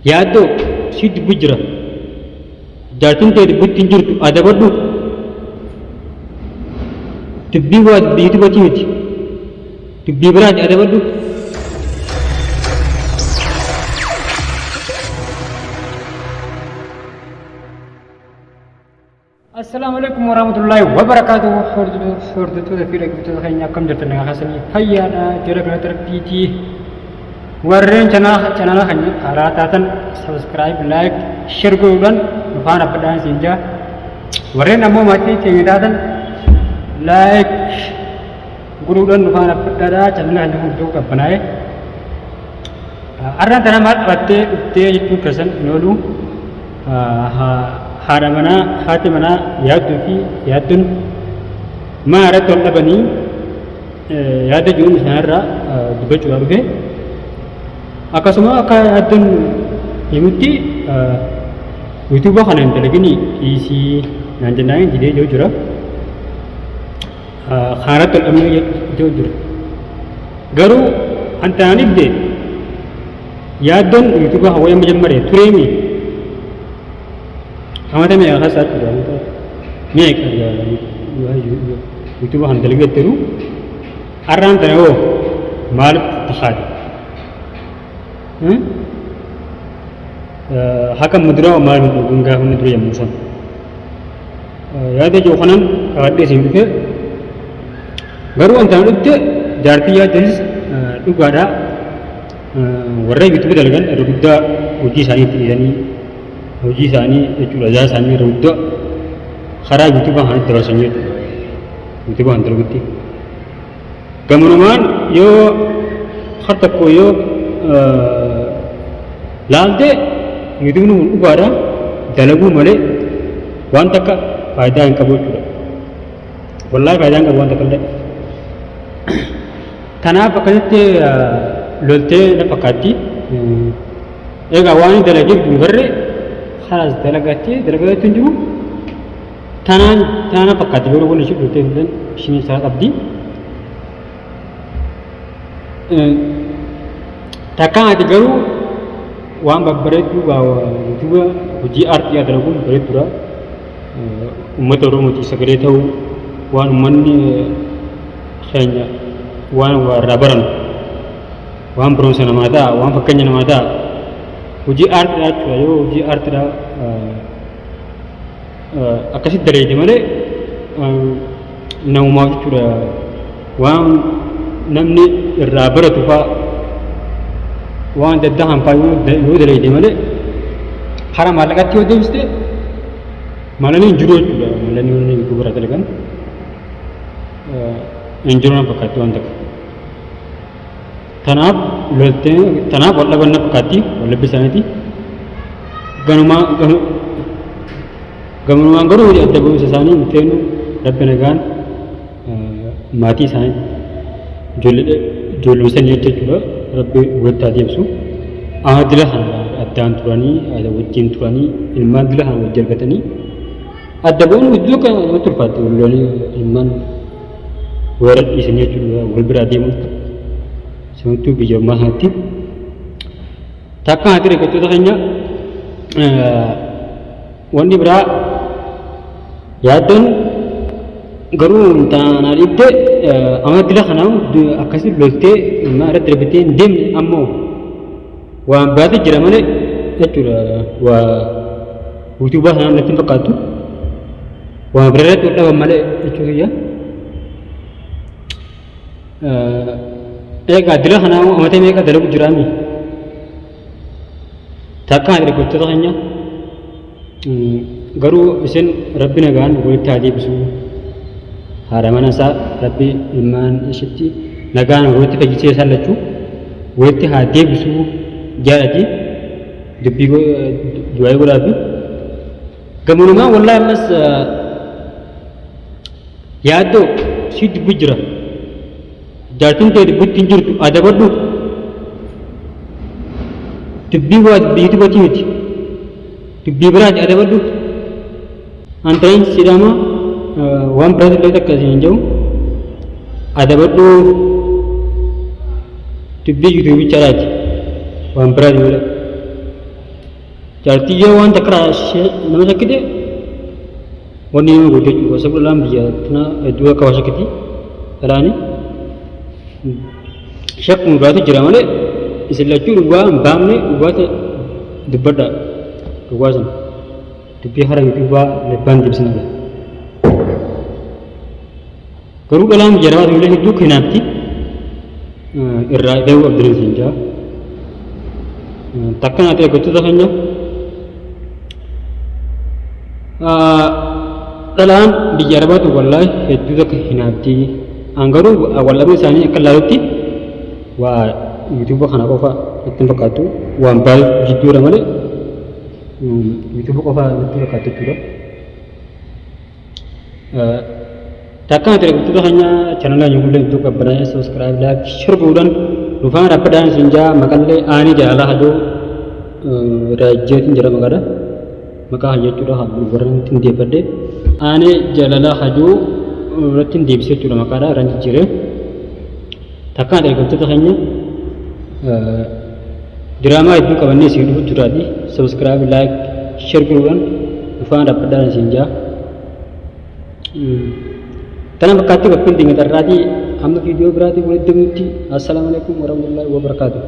Yaaddoo si dubbi jira. Jaartiin tee dubbitti hin jirtu adabadhu. Dubbii waa dubbii dubatii miti. Dubbii biraati adabadhu. Assalaamu alaikum warahmatullahi wabarakaatuh. Hordoftoota fi dhaggeeffattoota keenya akkam jirtan, nagaa keessanii, fayyaadha? Jara galata rabbiitii. Warreen chanaala keenya haaraa taatan subscribe, like, share godhuudhaan nu faana dhabbadhaan siin jaa. Warreen ammoo maatii keenya taatan like godhuudhaan nu faana dhabbadhaadha. Chanaala keenya kun iddoo qabbanaa'e. Har'aan tana maal qabattee dhuftee jechuun keessan hin oolu. Haadha manaa, haati manaa yaadduu fi yaadduun maa irratti wal dhabanii yaada jiruun isaanirraa dubbachuudhaaf dhufe. Akkasuma akka yaadduun himutti yuutuuba kana hin dalagini, dhiisii naan jennaan didee jiru jira. Kanarratti wal dhabnee jiru jira. Garuu an tanaan ibde yaaddoon yuutuuba hawwii amma jammare tureemi. Amata meeqa keessa jechuudha? Amata meeqa yuutuuba kana dalagee jiru? Har'aan tana hoo maaliif takaate? Haqa muduraa maal dhuguun gaafa inni dura yommuu sana. Yaada jiru kanan qabadhee isin dhufe. Garuu wanta na dhufte, jaartii yaaddanis dhugaadha. Warra yuutuubii dalagan irra guddaa hojii isaanii itti dhiisanii, hojii isaanii jechuudha, ijaa isaanii irra guddaa karaa yuutuubaa kanatti dabarsan jechuudha. Yuutuubaa kan dalagutti. Gamanumaan yoo har tokko yoo laalte, yuutuubni kun dhugaadha, dalaguu malee waan takka faayidaa hin qabu jechuudha. Wallaahi faayidaa hin qabu waan takka illee. Kanaaf akkasitti loltee na fakkaatti. Egaa waan dalageef hin garre, kalaas dalagattee dalagaatti hin jiru. Tanaan tana fakkaatti, garuu kun ishee loltee illee isheen isaa qabdi. Takkaan ati garuu waan babbareedduu, yuutuuba hojii aartii dalaguun bareedduudha. Uummata Oromootiif sagalee ta'uu, waan uummanni keenya waan waa irraa baran, waan barumsa namaa ta'a, waan fakkeenya namaa ta'a. Hojii aartiidha jechuudha. Yoo hojii aartiidha akkasitti dalagde malee namumaaf jechuudha, waan namni irraa baratu fa'aa, waan adda addaa kan fa'aa yoo dalagde malee, karaa maallaqatti yoo deebiste maalanii hin jiru jechuudha. Maalanii wanni yuutuuba irraa dalagan hin jiru na fakkaatti waan takka. Tanaaf loltee, tanaaf wal dhaban na fakkaatti wal dhabbii isaaniiti. Ganumaa ganumaan garuu adda bu'insa isaanii hin feenu. Rabbi nagaan maatii isaanii, ijoollee sanii jechuudha, rabbi walitti haa deebisu. Amma dila kana addaan turanii, wajjin turanii, ilmaan dila kana wajjin argatanii adda bu'uun iddoo kan namatti ulfaatti. Wal lolanii ilmaan weerara dhiisanii jechuudha wal biraa deemuun, sanattuu biyya ammaa kanatti. Takka haati dhaggeeffattoota keenya, wanni biraa yaaddoon garuu taanaa dhibde amma dila kanaa akkasii loltee ilmaan irratti darbitee hin deemne, ammoo waan biraatu jira malee jechuudha. Waa yuutuubaa sanaan natti hin fakkaattu, waan bira irratti wal dhaban malee jechuu kiyya. Egaa dila kanaa amatee meeqa dalagu jiraami? Takka haati dhaggeeffattoota keenya, garuu isin rabbi nagaan walitti haa deebisu. Haadha mana isaa rabbi ilmaan ishitti nagaan walitti fayyisee isaan lachuu walitti haa deebisu jaalati dubbii du'aa godhaafi. Gamunumaa wallaahi ammas yaaddoo si dubbi jira. Jaartiin tee dubbitti hin jirtu, adabadhu. Dubbii waa dubbii dubatii miti. Dubbii biraati adabadhu. Antanan sidaama waan biraati illee takka isin hin jiru. Adabadhu, dubbii yuutuubichaadhaati. Waan biraati malee. Jaartii yoo waan takka nama shakkite wanni nama goote jechuudha. Gosa dhalaan biyya tana hedduu akka waa shakkiti. Dhalaani shakkuma biraatu jira malee isin lachuu dhugaa hin baafne dhugaa dubbadha. Dhugaa sana dubbii hara yuutuubaa lebbaan deebisnadha. Garuu dhalaan biyya arabaa illee hedduu kinaafti irraa deebi'uu qabdanii isin jaa. Takka naaf eeggattoota keenya dhalaan biyya arabaatu wallaahi hedduu takka hinaafti. An garuu wallabni isaanii akka ilaalutti waa yuutuuba kana qofa natti hin fakkaattu waan baay'ee jidduudha malee yuutuuba qofa natti fakkaattu jechuudha. Takka ati eeggattoota keenya chanala keenya kullee iddoo qabbanaa subscribe like share godhuudhaan dhufaan rabbadhaan isin jaa maqallee aanee jaalalaa hajoo raajjeetiin jira maqaadha. Maqaa hajoo jechuudha warra nutti hin deeffadhe aanee jaalalaa hajoo irratti hin deebisee jechuudha maqaadha irraan jijjiiree. Takka ati eeggattoota keenya diraamaa hedduu qabannee isin dhufu jiraati subscribe like share godhuudhaan dhufaan rabbadhaan isin jaa. Tana fakkaatti qophiin teenya tarraatii amma viidiyoo biraatiin walitti deebinutti assalaamu alaikum warahmatullahi wabarakaatuh.